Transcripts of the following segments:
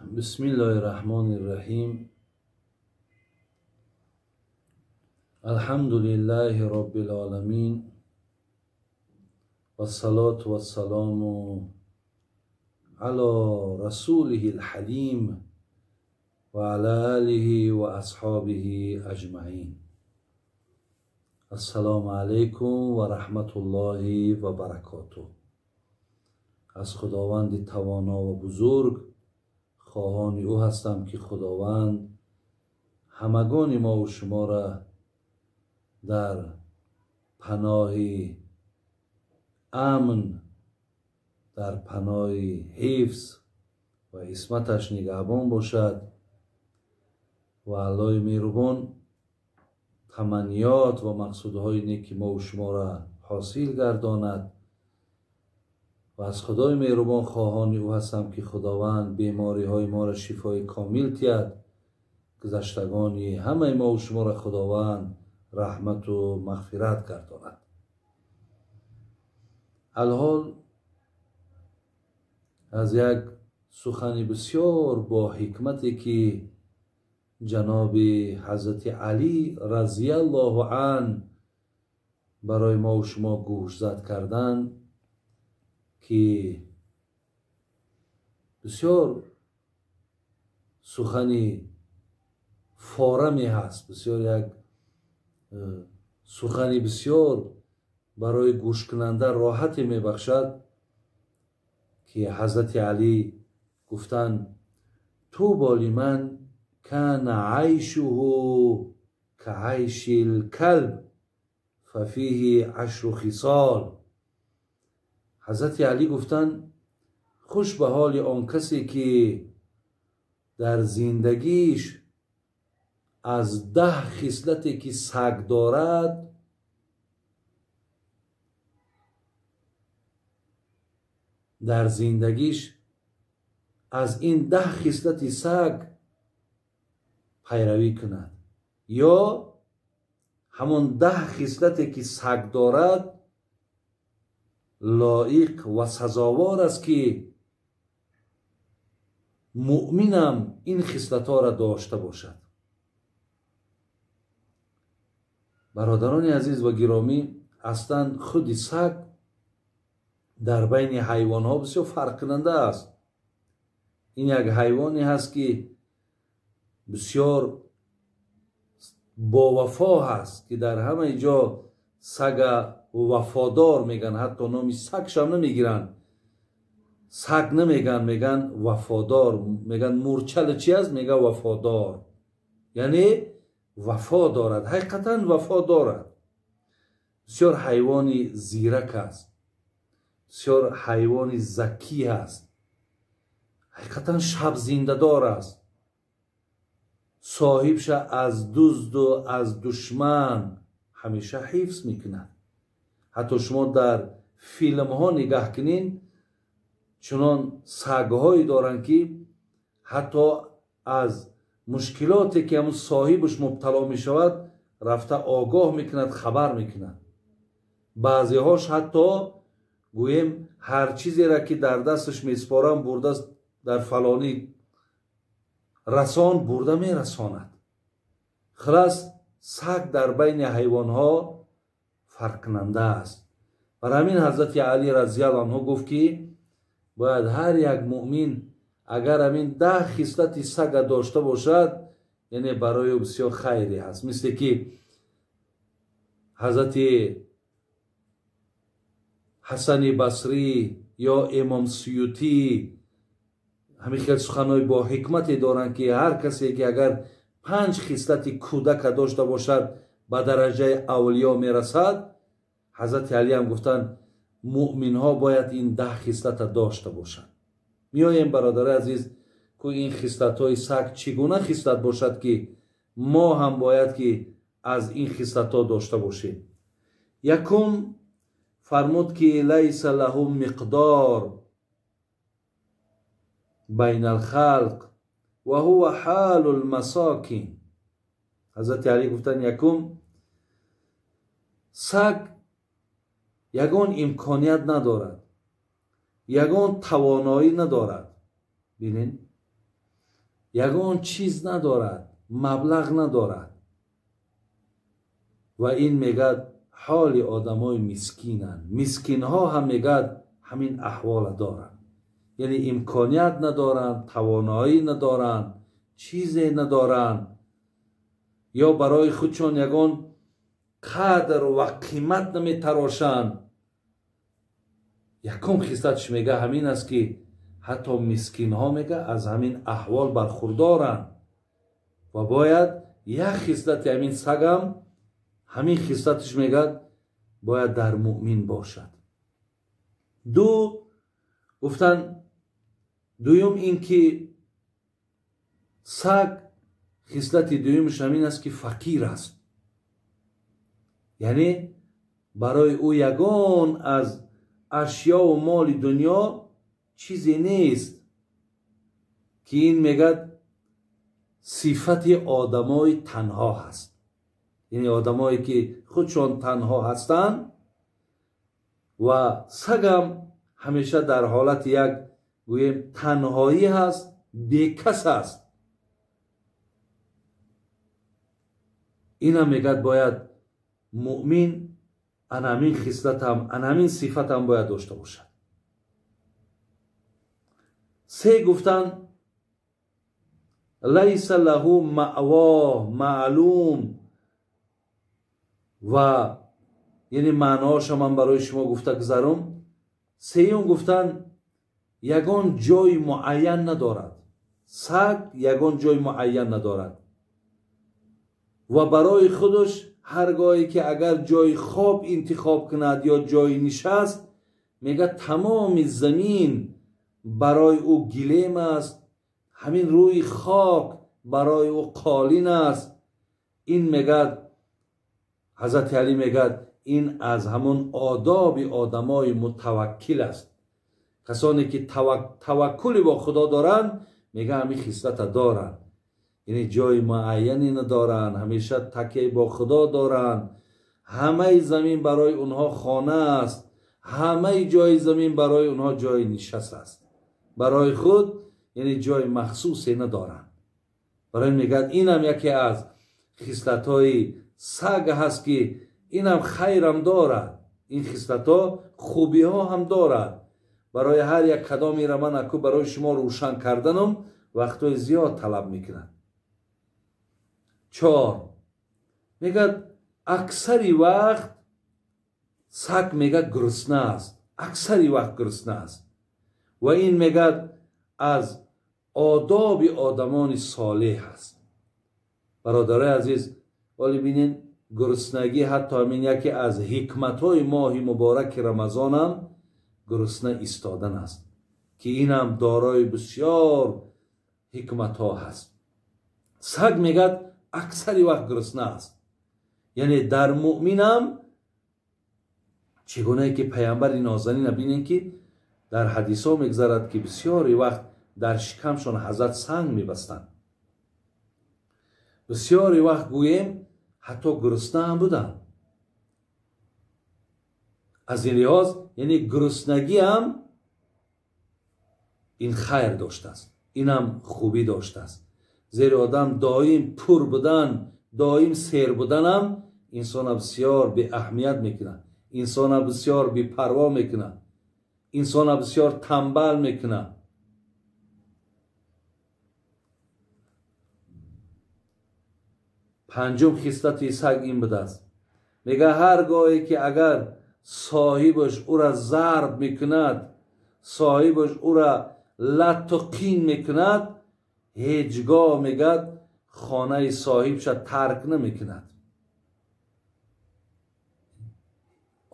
Бисмиллоҳи раҳмони раҳим. Алҳамдулиллаҳи роббил оламин. Вассалоту вассаламу ало расулиҳил ҳалим ва ала олиҳи ва асҳобиҳи аҷмаин. Ассалому алайкум ва раҳматуллоҳи ва баракотуҳ. Аз Худованди тавоно ва бузург хоҳони ӯ ҳастам, ки Худованд ҳамагони мо ва шуморо дар паноҳи амн, дар паноҳи ҳифз ва исматаш нигаҳбон бошад ва Аллоҳи меҳрубон таманниёт ва мақсудҳои неки мо ва шуморо ҳосил гардонад. Ва аз Худои меҳрубон хоҳони ӯ ҳастам, ки Худованд бемориҳои моро шифои комил диҳад, гузаштагони ҳамаи мо ва шуморо Худованд раҳмату мағфират гардонад. Алҳол аз як сухани бисёр бо ҳикмате, ки ҷаноби ҳазрати Алӣ разияллоҳу ан барои мо ва шумо гӯшзад карданд, ки бисёр сухани фораме ҳаст, бисёр як сухани бисёр барои гӯшкунанда роҳате мебахшад, ки ҳазрати Алӣ гуфтанд: тӯбо лиман кана айшуҳу каайшил калб фафиҳи ашру хисол. Ҳазрати Алӣ гуфтанд: хуш ба ҳоли он касе, ки дар зиндагиш аз 10 хислате, ки саг дорад, дар зиндагиш аз ин 10 хислати саг пайравӣ кунад, ё ҳамон 10 хислате, ки саг дорад, лоиқ ва сазовор аст, ки муъминам ин хислатҳоро дошта бошад. Бародарони азиз ва гиромӣ, аслан худи саг дар байни ҳайвонҳо бисёр фарқкунанда аст. Ин як ҳайвоне ҳаст, ки бисёр бовафо ҳаст, ки дар ҳамаи ҷо сага вафодор меган, ҳатто номи сагшам намегиранд, саг намеган, меган вафодор. Меган мурчала чи аст? Мега вафодор, яъне вафо дорад, ҳақиқатан вафо дорад. Бисёр ҳайвони зирак аст, бисёр ҳайвони закӣ аст, ҳақиқатан шабзиндадор аст. Соҳибша аз дузду аз душман ҳамеша ҳифз мекунад. Ҳатто шумо дар филмҳо нигаҳ кунед, чунон сагҳое доранд, ки ҳатто аз мушкилоте, ки ҳамун соҳибаш мубтало мешавад, рафта огоҳ мекунад, хабар мекунад. Баъзеҳош ҳатто гӯем ҳар чизеро, ки дар дасташ месупорам, бурда дар фалонӣ расон, бурда мерасонад. Хулас, саг дар байни ҳайвонҳо фарқкунанда аст. Бар ҳамин ҳазрати Алӣ разияллоҳу анҳу гуфт, ки бояд ҳар як муъмин агар ҳамин 10 хислати сага дошта бошад, яъне барои ӯ бисёр хайре ҳаст. Мисле ки ҳазрати Ҳасани Басрӣ ё Имом Суютӣ ҳамин хел суханҳои бо ҳикмате доранд, ки ҳар касе, ки агар 5 хислати кӯдака дошта бошад, ба дараҷаи авлиё мерасад. Ҳазрати Алӣ ҳам гуфтанд, муъминҳо бояд ин 10 хислата дошта бошанд. Меоем, бародари азиз, ку ин хислатҳои саг чӣ гуна хислат бошад, ки мо ҳам бояд ки аз ин хислатҳо дошта бошем. Якум фармуд, ки лайса лаҳу миқдор байна алхалқ ва ҳува ҳолу лмасокин. Ҳазрати Алӣ гуфтанд, якум саг ягон имконият надорад, ягон тавоноӣ надорад. Бинед, Ягон чиз надорад, маблағ надорад. Ва ин мегӯяд ҳоли одамои мискинанд. Мискинҳо ҳам мегӯяд ҳамин аҳвола доранд. Яъне имконият надоранд, тавоноӣ надоранд, чизе надоранд, ё барои худшон ягон қадр ва қимат наметарошанд. Якум хислатш мега ҳамин аст, ки ҳатто мискинҳо мега аз ҳамин аҳвол бархурдоранд. Ва бояд як хислати ҳамин сагам, ҳамин хислатш мегӯяд бояд дар муъмин бошад. Ду гуфтан, дуюм ин ки саг хислати дуюмш ҳамин аст, ки фақир аст. Яъне барои ӯ ягон аз ашёву моли дунё чизе нест, ки ин мегӯяд сифати одамои танҳо ҳаст. Яъне одамое ки худшон танҳо ҳастанд. Ва сагам ҳамеша дар ҳолати як гӯем танҳоӣ ҳаст, бекас аст. Инам мегӯяд бояд муъмин анамин хислатам, анамин сифатам бояд дошта бошад. Се гуфтан, лайса лаҳу маъво маълум. Ва яъне маъноҳоша ман барои шумо гуфта гузарум. Сеюм гуфтан, ягон ҷои муайян надорад. Саг ягон ҷои муайян надорад ва барои худаш ҳар гоҳе ки агар ҷои хоб интихоб кунад ё ҷои нишаст, мегӯяд тамоми замин барои ӯ гилем аст, ҳамин рӯи хок барои ӯ қолин аст. Ин мегӯяд ҳазрати Алӣ мегӯяд ин аз ҳамон одоби одамои мутаваккил аст. Касоне ки таваккули бо Худо доранд, мегӯяд ҳамин хислата доранд. Яъне ҷои муайяне надоранд, ҳамеша такя бо Худо доранд. Ҳамаи замин барои онҳо хона аст, ҳамаи ҷои замин барои онҳо ҷои нишаст аст. Барои худ яъне ҷои махсусе надоранд. Барои мегӯяд инам яке аз хислатҳои саг ҳаст, ки инам хайрам дорад, ин хислатҳо хубиҳо ҳам дорад. Барои ҳар як кадомеро ман аку барои шумо рӯшан карданам вақтҳои зиёд талаб мекунад. Чор мегӯяд аксари вақт саг мегӯяд гурусна аст, аксари вақт гурусна аст. Ва ин мегӯяд аз одоби одамони солеҳ аст. Бародарои азиз, вале бинед гуруснагӣ ҳатто ҳамин яке аз ҳикматҳои моҳи мубораки Рамазонам гурусна истодан аст, ки инам дорои бисёр ҳикматҳо ҳаст. Саг мегӯяд аксари вақт гурусна аст. Яъне дар муъминам чӣ гунае ки паямбари нозанина бинем, ки дар ҳадисҳо мегузарад, ки бисёри вақт дар шикамшон ҳазрат санг мебастанд. Бисёри вақт гӯем ҳатто гурусна ҳам буданд. Аз ин лиҳоз яъне гуруснагӣ ҳам ин хайр доштааст, инам хубӣ доштааст. Зеро одам доим пур будан, доим сер буданам инсона бисёр беаҳамият мекунад, инсона бисёр бепарво мекунад, инсона бисёр тамбал мекунад. Панҷум хислати саг ин будааст. Мегӯяд ҳар гоҳе ки агар соҳибаш ӯра зарб мекунад, соҳибаш ӯра латту қин мекунад, ҳеҷ гоҳ мегӯяд хонаи соҳибша тарк намекунад.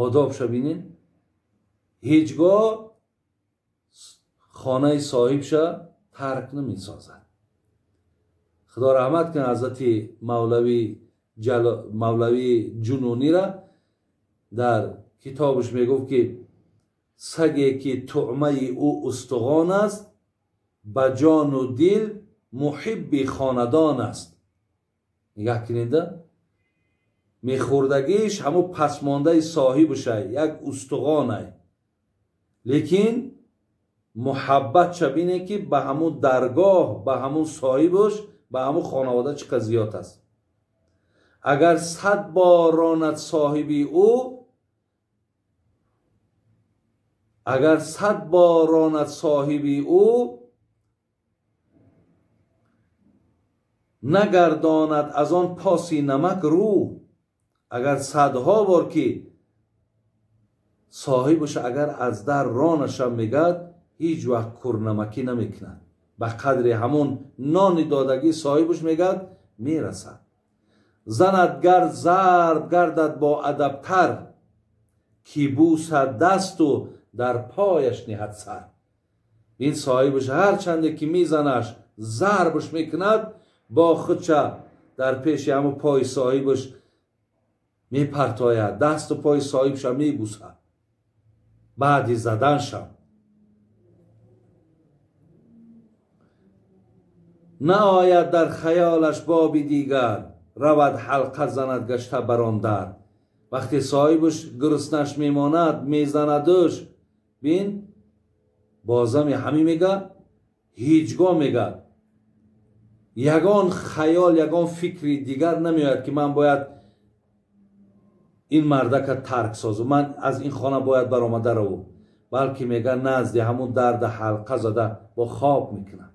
Одобша бинед, ҳеҷ гоҳ хонаи соҳибша тарк намесозад. Худо раҳмат кунад ҳазрати Мавлавӣ Ҷунунира дар китобаш мегуфт, ки саге ки туъмаи ӯ устуғон аст, ба ҷону дил муҳибби хонадон аст. Нигаҳ кунед, мехӯрдагиш ҳамун пасмондаи соҳибушай, як устуғонай, лекин муҳаббатша бине ки ба ҳамун даргоҳ, ба ҳамун соҳибаш, ба ҳамун хонавода чӣ қадр зиёд аст. Агар 100 бор ронад соҳиби ӯ, агар 100 бор ронад соҳиби ӯ, нагардонад аз он поси намак рӯ. Агар садҳо бор ки соҳибаш агар аз дар ронаша мегад, ҳеҷ вақт курнамакӣ намекунад. Ба қадри ҳамон нони додагӣ соҳибаш мегад мерасад. Занад гар зарб гардад бо адабтар, ки бусад дасту дар пояш ниҳад сар. Ин соҳибаш ҳарчанде ки мезанаш, зарбаш мекунад, бо худша дар пеши ҳамон пои соҳибаш мепартояд, дасту пои соҳибша мебусад баъди заданшам. Наояд дар хаёлаш боби дигар, равад ҳалқа занад гашта бар он дар. Вақте соҳибаш гуруснаш мемонад, мезанадуш, бин бозами ҳамин мега, ҳеҷгоҳ мега ягон хаёл, ягон фикри дигар намеояд ки ман бояд ин мардака тарк созам, ман аз ин хона бояд баромада равам, балки мега назди ҳамун дарда ҳалқа зада бо хоб мекунад.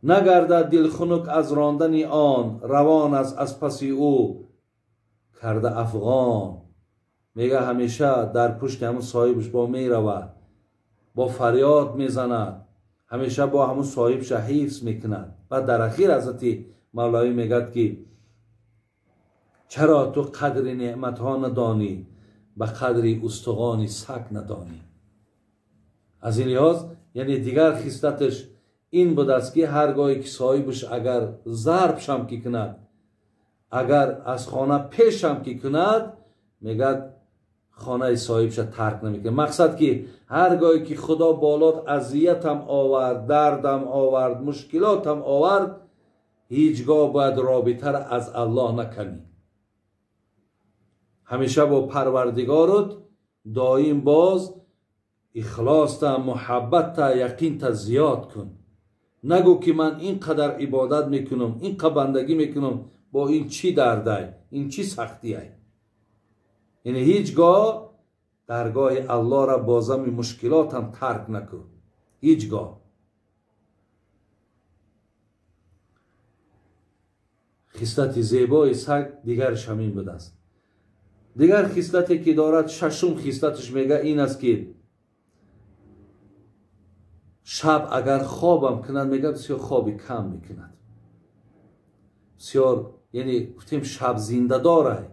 Нагардад дилхунук аз рондани он, равон аст аз паси ӯ карда афғон. Мега ҳамеша дар пушти ҳамун соҳибаш бо меравад, бо фарёд мезанад, ҳамеша бо ҳамун соҳибша ҳифз мекунад. Ва дар ахир ҳазрати Мавлавӣ мегӯяд ки чаро ту қадри неъматҳо надонӣ, ба қадри устуғони саг надонӣ. Аз ин лиҳоз, яъне дигар хислаташ ин будааст ки ҳар гоҳе ки соҳибаш агар зарбшам ки кунад, агар аз хона пешам ки кунад, мегӯяд хонаи соҳибша тарк намекунад. Мақсад ки ҳар гоҳе ки Худо болот азиятам овард, дардам овард, мушкилотам овард, ҳеҷ гоҳ бояд робитаро аз Аллоҳ накунӣ. Ҳамеша бо Парвардигорат доим боз ихлоста, муҳаббатта, яқинта зиёд кун. Нагӯ ки ман ин қадар ибодат мекунам, ин қадар бандагӣ мекунам, бо ин чӣ дардай, ин чӣ сахтиай. Яъне ҳеҷ гоҳ даргоҳи Аллоҳро бо зами мушкилотам тарк накун. Ҳеҷ гоҳ. Хислати зебои саг дигарш ҳамин будааст. Дигар хислате ки дорад, шашум хислаташ мега ин аст ки шаб агар хобам кунад, мега бисёр хоби кам мекунад. Бисёр, яъне гуфтем шаб зиндадорай.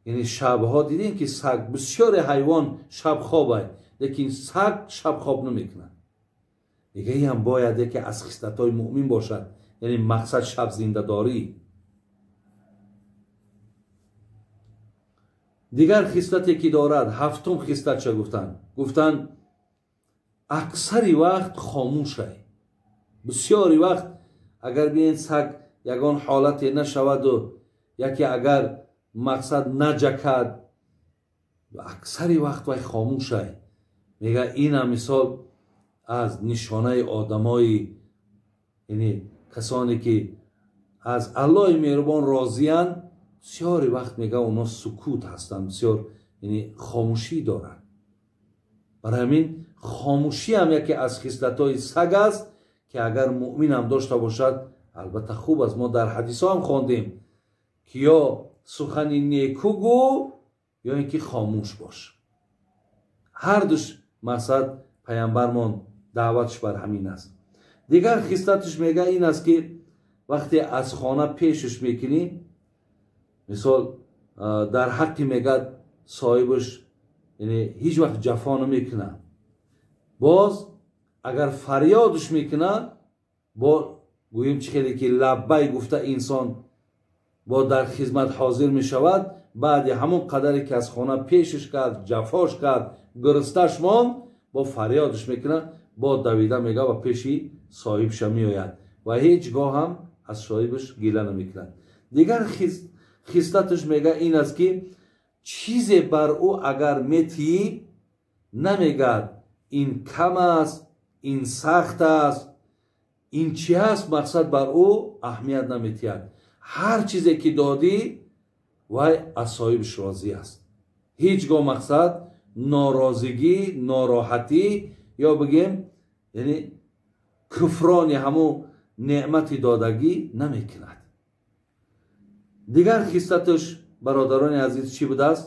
Яъне шабҳо дидем ки саг, бисёре ҳайвон шаб хобай, лекин саг шаб хоб намекунад. Мега ин ҳам бояд яке аз хислатҳои муъмин бошад, яъне мақсад шаб зиндадорӣ. Дигар хислате ки дорад, ҳафтум хислатша гуфтанд. Гуфтанд аксари вақт хомӯшай. Бисёри вақт агар бинед саг ягон ҳолате нашаваду яке агар мақсад наҷакад, аксари вақт вай хомӯшай. Мега инам мисол аз нишонаи одамои, яъне касоне ки аз Аллоҳи меҳрубон розиянд, бисёри вақт мега онҳо сукут ҳастанд, бисёр яъне хомӯшӣ доранд. Барои ҳамин хомӯшӣ ҳам яке аз хислатҳои саг аст ки агар муъмин ҳам дошта бошад, албатта хуб аст. Мо дар ҳадисҳо ҳам хондем ки ё сухани неку гӯ, ё ин ки хомӯш бош. Ҳардуш мақсад паямбармон даъватш бар ҳамин аст. Дигар хислаташ мега ин аст ки вақте аз хона пешаш мекунӣ, мисол дар ҳаққи мегад соҳибаш яъне ҳеҷ вақт ҷафо намекунад. Боз агар фарёдш мекунад, бо гӯем чӣ хеле ки лаббай гуфта инсон бо дар хизмат ҳозир мешавад, баъди ҳамон қадаре ки аз хона пешаш кард, ҷафош кард, гурусташ монд, бо фарёдш мекунад, бо давида мега ва пеши соҳибша меояд ва ҳеҷ гоҳ ҳам аз соҳибаш гила намекунад. Дигар хислаташ мега ин аст ки чизе бар ӯ агар метиҳӣ, намегад Ин кам аст, ин сахт аст, ин чӣ аст, мақсад бар ӯ аҳамият наметиҳад. Ҳар чизе ки додӣ, вай аз соҳибаш розӣ аст. Ҳеҷ гоҳ мақсад норозигӣ, нороҳатӣ ё бигем, яъне куфрони ҳамун неъмати додагӣ намекунад. Дигар хислаташ, бародарони азиз, чӣ будааст?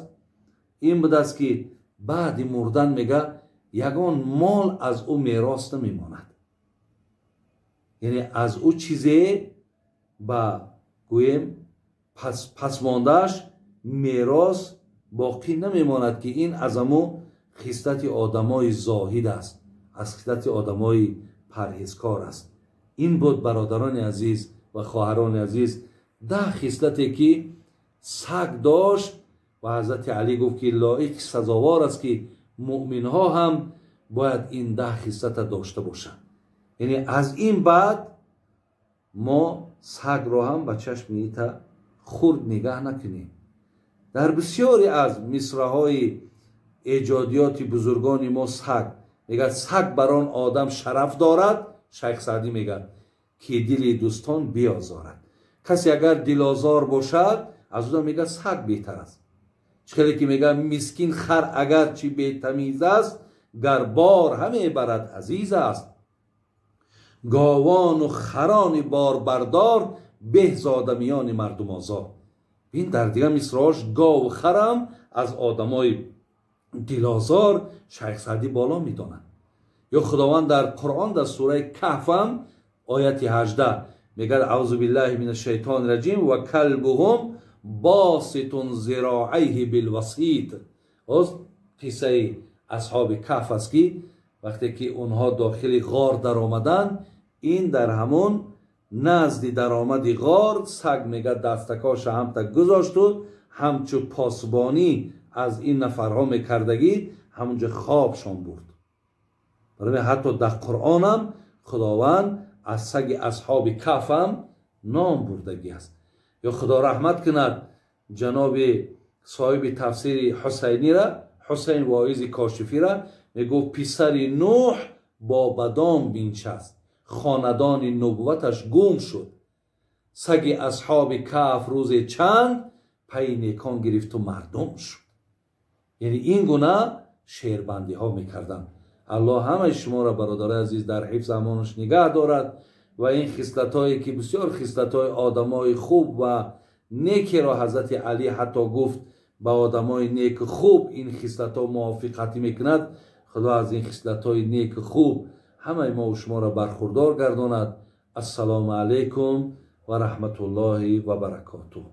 Ин будааст, ки баъди мурдан, мега, ягон мол аз ӯ мерос намемонад, яъне аз ӯ чизе ба гӯем пасмондааш мерос боқӣ намемонад, ки ин аз ҳамун хислати одамои зоҳид аст, аз хислати одамои парҳезкор аст. Ин буд, бародарони азиз ва хоҳарони азиз, 10 хислате, ки саг дошт ва ҳазрати Алӣ гуфт, ки лоиқ, сазовор аст, ки муъминҳо ҳам бояд ин 10 хислата дошта бошанд. Яъне аз ин баъд мо сагро ҳам ба чашми ита хурд нигаҳ накунем. Дар бисёре аз мисраҳои эҷодиёти бузургони мо саг мегӯяд: саг бар он одам шараф дорад, Шайх Саъдӣ мегӯяд, ки дили дӯстон биозорад. Касе агар дилозор бошад, аз ӯ мегӯяд, саг беҳтар аст. Чӣ хеле ки мегӯяд: мискин хар агарчи бетамиз аст, гар бор ҳаме барад, азиз аст. Говону харони борбардор беҳ з одамиёни мардумозор. Ин дар дигар мисраҳош гову харам аз одамои дилозор Шайх Саъдӣ боло медонад. Ё Худованд дар Қуръон, дар сураи Каҳфам, ояти 18 мегӯяд: аузу биллаҳи мин ашшайтони раҷим, ва калбуҳум боситун зироайҳи билвасит. Боз қиссаи асҳоби Каҳф аст, ки вақте ки онҳо дохили ғор даромаданд, ин дар ҳамон назди даромади ғор саг, мегӯяд, дастакоша ҳамта гузошту ҳамчу посбонӣ аз ин нафарҳо мекардагӣ, ҳамунҷо хобшон бурд. Барои ҳатто дар Қуръонам Худованд аз саги асҳоби Каҳфам ном бурдагӣ аст. Ё Худо раҳмат кунад ҷаноби соҳиби тафсири Ҳусайнира, Ҳусайн Воизи Кошифира, мегуфт: писари Нӯҳ бо бадом биншаст, хонадони нубувваташ гум шуд. Саги асҳоби Каҳф рӯзе чанд пайи некон гирифту мардум шуд. Яъне ин гуна шеърбандиҳо мекарданд. Аллоҳ ҳамаи шуморо, бародарои азиз, дар ҳифз амонаш нигаҳ дорад ва ин хислатҳое, ки бисёр хислатҳои одамои хуб ва некеро ҳазрати Алӣ ҳатто гуфт, ба одамои неку хуб ин хислатҳо мувофиқатӣ мекунад. Худо аз ин хислатҳои неку хуб ҳамаи мо шуморо бархурдор гардонад. Ассалому алайкум ва раҳматуллоҳи ва баракотуҳ.